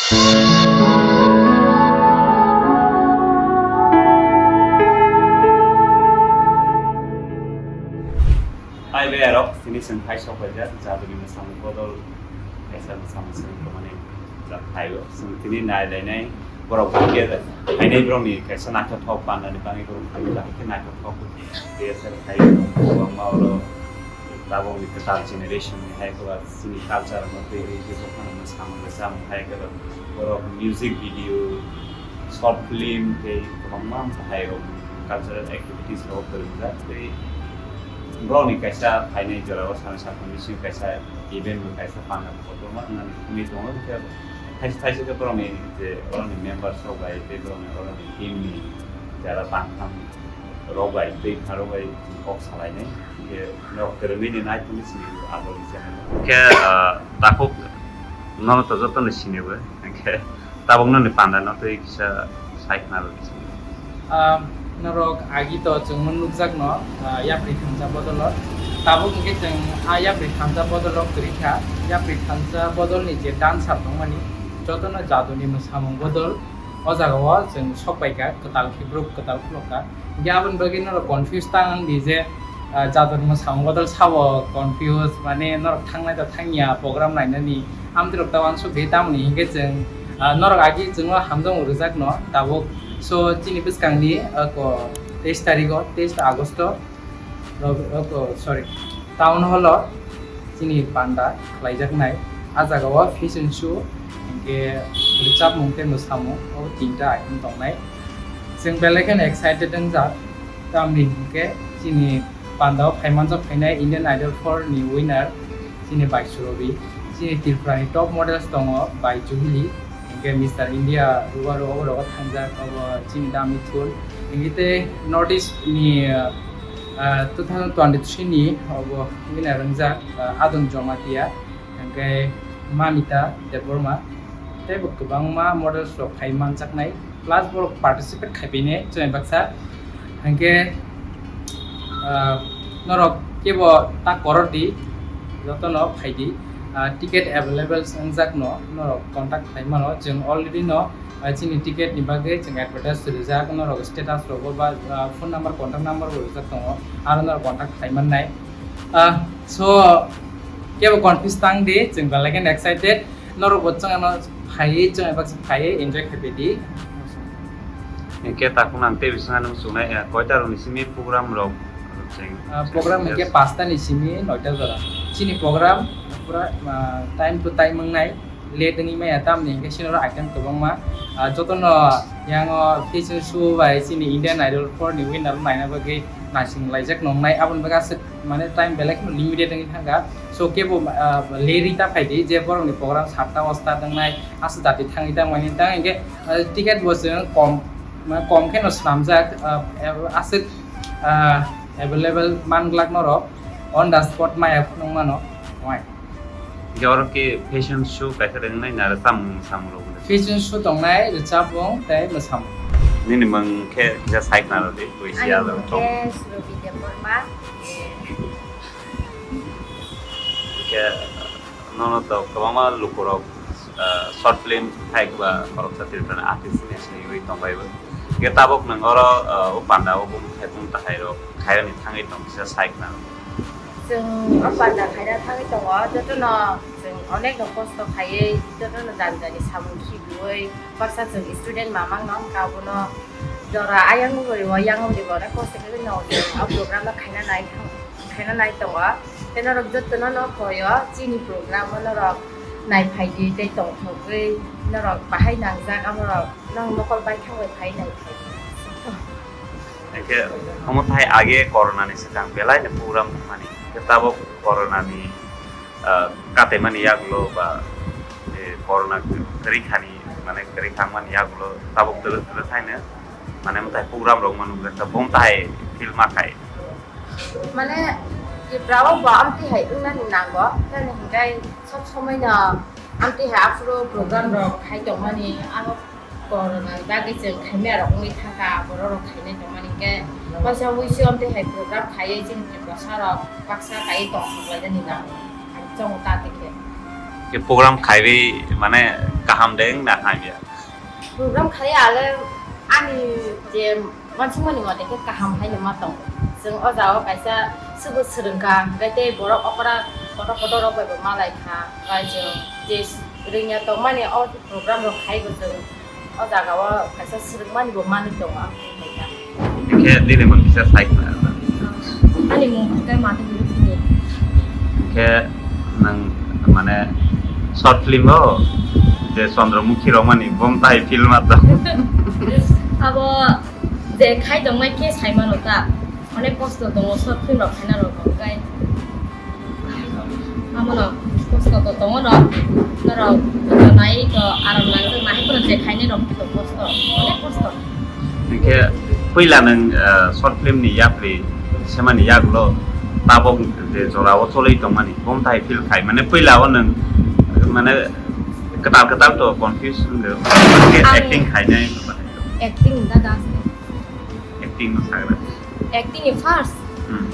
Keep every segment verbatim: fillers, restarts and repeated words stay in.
Hai berok, tini chwng hai sok paijak, jaduni mwsamung bodol kaisa mwsamung chwng tongmani jak phaio. Chwng tini nai lainai borok hwnkhe phainai borokni kaisa naithothok pandani bagwi borok hwnkhe naithothok khe phaio. Kwbangma oro tabukni kwtal generation ni hai kwbang chini culture no twiwi khe bophano mwsamung rwchapmung hai kwbang borok music video, short film tei kwbangma hai rok cultural activities rok kwrwngjak tei borokni kaisa phainai jorao sana sakni bising kaisa event bo kaisa panda kotorma wngnani wngwi tongo. Hwnkhe thaisa thaisa khe borokni je borokni members rok bai tei borokni, borokni team ni jara tangtham rok bai tei pharok bai kok salainai. Hwnkhe norok kwrwngwi ni nai tongwi sini abo ni channel o. Hwnkhe, ah, takhuk nono to jotono sini bo. Hwnkhe tabuk noni panda no tei kisa sai khna rwdi. Ah, norok agi to chwngno nukjakno, ah, yapri thansa bodolo. Tabuk hwnkhe chwng a yapri thansa bodolo kwrwi kha. Yapri thansa bodolni je dan sap tongmani jotono jaduni mwsamung bodol o jaga o chwng sok pai kha, kwtal khibruk kwtal khulok kha. Hwnkhe aboni bagwi norok confuse ta wng di je, ah, jador mwsamung bodol sabo confuse, mane norok thangnai da thangya program nainani, amtwrok ta uansuk di tamoni hinkhe chwng, ah, norok agi chwngno hamjakmung rwjakno tabuk. So chini bwskangni, ah, ko teis tarikh o, teis August o, rog-, oh, sorry, town hall o chini panda khlaijaknai. A jaga o fashion show, hinkhe rwchapmung tei mwsamung, o tinta item tongnai. Chwng belai kheno excited wngjak, tamni hinkhe chini panda o phaimanjak phainai Indian Idol four ni winner chini Bai Surobi, chini Tripura ni top models tongo Bai Juhili, hinkhe Mister India rwaro obo rogo thangjak, obo chini da Mithun. Hinkhe tei North East ni, ah, two thousand twenty-three ni obo winner wngjak, ah, Adon Jamatia, hinkhe Mamita Debbarma, tei bo kwbangma models rok phai manjaknai, plus borok participate khai phainai chwng baksa. Hinkhe, ah, norok kebo ta koror di, jotono phai di. Ah, ticket available wngjak no, norok contact khlai mano. Chwng already no, ah, chini ticket ni bagwi chwng advertise rijak, norok status rogo ba, ah, phone number, contact number bo rijak tongo, aro norok contact khlai mannai. Ah, so kebo confuse tang di, chwng belai kheno excited. Norok bo chwng ano phaiwi, chwng eba phaiwi enjoy khai di. Hingke takhuk nang tei bising ano chungnai, eh, koita rokni simi program rok cheng-, Ah, program cheng-, hingke yes. Pasta ni simi noita jora. Chini program pura, ah, time to time wngnai, late wngwi maya tamni hingke sini oro item kwbangma. Ah, jotono yango fashion show bai chini Indian Idol four ni winner naina bagwi naising laijak nongnai, aboni bagwi aswk mane time belai kheno limited wngwi thangkha. So kebo, ah, leri ta phaidi je borokni program satta osta wngnai, aswk jati thangwi tangmani tang hingke, ah, ticket bo chwng kom, mane kom kheno swnamjak, ah, aswk, ah, available manglak norok on the spot maya phunuk mano. Oi. Hingke oro ke fashion show kaisa ringnai na samung samung rok. Fashion show tongnai, rwchapmung tei mwsamung. Nini mung khe kisa sai khna rwdi, buisi. Ani ya mung khe Surobi Debbarma. Hingke nono to kwbangma lukurok, ah, short film khai ba khoroksa Tripura ni artist ni siniwi tongbai bo. Hingke tabuk nang oro, ah, o panda o bumung khai bumung tahai rok khairokni thangwi tong kisa sai khna rwdi. Chwng o panda khaina thangwi tongo, jotono chwng onek no kosto khaiwi, jotono jani jani samung khibiwi, baksa chwng student mamang no wngkha, abono jora ayang bo rio, yang bo rio, onek kosto khe no chwng o program no khaina nai thang, khaina nai tongo. Tei norok jotono no koyo, chini program o norok nai phaidi tei tongthogwi norok bahai nangjak, amorok nang mokol bai thangwi phai nai phaidi. Hingke omo thai age corona ni swkang belai ni program mani, hingke tabuk corona ni, ah, katemani yagulo ba, eh, corona kwrwi khani, mane kwrwi thangmani yagulo tabuk twrwk twrwk haino, mane omo thai program rok manu bwkha bom thai feel ma khai. Mane Tripura o bo amtwi hai wngnani nango, tamni hingke sob somoi no amtwi hai aphuru program rok khai tongmani, ano corona ni bagwi chwng khaimya rok wngwi thangkha, borok rok khainai tongmani hingke waisa wuisu amtwi hai program khaiwi chini Tiprasa rok baksa kaiwi tongthok lainani nango, ang chongo ta tei khe. Ke program khaiwi mane Kaham de wngna hamya? Program khai ale ani je wansukmani mote khe kaham haino ma tongo. Chwng o jagao kaisa subo swrwngkha, hwnkhe tei borok okra kotor kotor rok bai bo malai kha. Bai chwng je rwngya tongmani o program rok khai bo chwng o jagao kaisa swrwngmani bo manwi tongo ang tongkha. Hwnkhe nini mung kisa sai khna. Ani mung khe Mati Biru Phini. Hwnkhe nwng mane short film o je Chandramukhi romani bomtai film a tong. Abo je khai tongmai khe sai mano ta. Onek kosto tongo short film rok khaina rok hwnkhe. Amono kosto to tongo no, norok to nai to aram nang to nai kono je khainai rok to kosto, onek kosto. Hwnkhe puila nwng, eh, short film ni yapri semani yagulo tabok je jora o choloi tongmani, bomthai feel khai, mane puila o nwng, mane kwtal kwtal to confuse wngde, hwnkhe ang acting khainai. Acting da dance. Acting no sagra. Acting ni first. Hmm.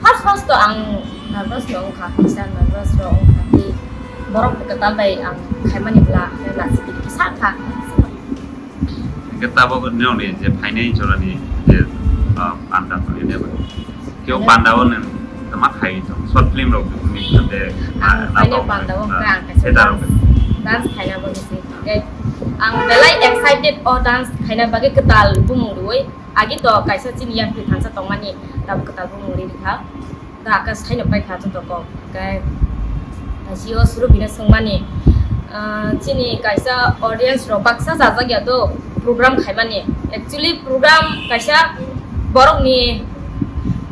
First first to ang nervous no wngkha, kisa nervous ro wngkha ki borok kwtal bai ang khaimani bla, khe lasi kisa kha. Hwnkhe tabok nini je phainai jorani je, ah, panda tongwi neba. Keo panda o nwng tama khai tong, short film rok ni de, ah, phainai panda o wngkha ang kaisa theater rok. Dance, dance khaina bagwi se. Hwnkhe ang belai excited o dance khaina bagwi kwtal bumung rwui. Agi to kaisa chini yapri thansa tongmani tabuk kwtal bumung ri rikha. Da aka saino paikha joto kok. Kai sio suru bina swngmani, ah, chini kaisa audience rok baksa chajak ya do program khaimani. Actually program kaisa borok ni,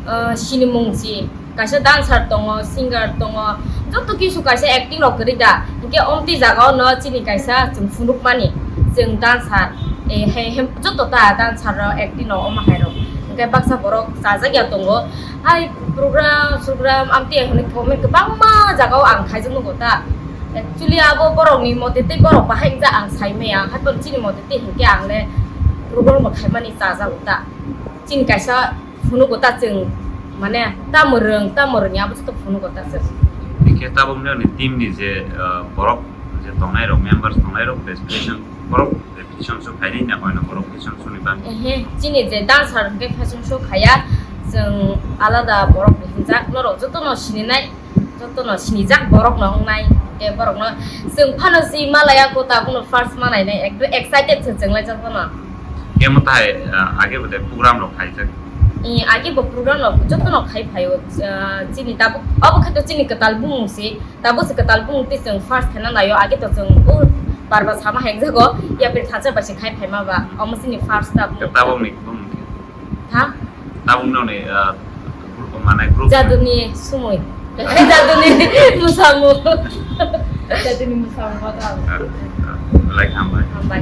ah, sinimung si. Kaisa dancer tongo, singer tongo, joto kisu kaisa acting rok kwrwi da. Hinkhe omtwi jagao no chini kaisa chwng phunukmani, chwng dancer, eh, he, he, joto ta dancer rok, acting rok, omo hai rok. Hinkhe baksa borok chajak ya tongo. Hai program, sogram, amtwi hwnwi comment kwbangma jagao ang khaijak nugo ta. Actually abo borokni mote tei borok bahai wngjak ang sai maya. Haiphano chini mote tei hinkhe ang le program bo khaimani chajago ta. Chini kaisa phunugo ta chwng, mane tamo rwng, tamo rwngya abo joto phunugo ta chwng. Hingkhe tabukni ani team ni je, ah, borok je tongnai rok, members tongnai rok, je fashion borok je fashion show khainai na, oino borok fashion show ni bagwi. Ehe, chini je dancer hingkhe fashion show khaya, chwng alada borok hinjak, norok joto no sininai. Jotono sinijak borokno wngnai, tei borokno chwng phano si malaya ko tabukno first manainai, ekdom excited se chwnglaijak phano. Kemo tai, ah, age bo de program rok khaijak. Eh, age bo program rok jotono khai phaio, ah, chini tabuk, obo khe to chini kwtal bumung se, tabuk se kwtal bumung tei chwng first khaina naio, age to chwng o barba sama hekjago, yapri thansa bai se khai phaima ba, omo chini first tabuk. Tabuk ni bumung khe. Ha? Tabuk noni, ah, group, mane group. Jaduni sumui. Jaduni musamu. Jaduni musamu kota. Ah, ah, like hambai. Hambai.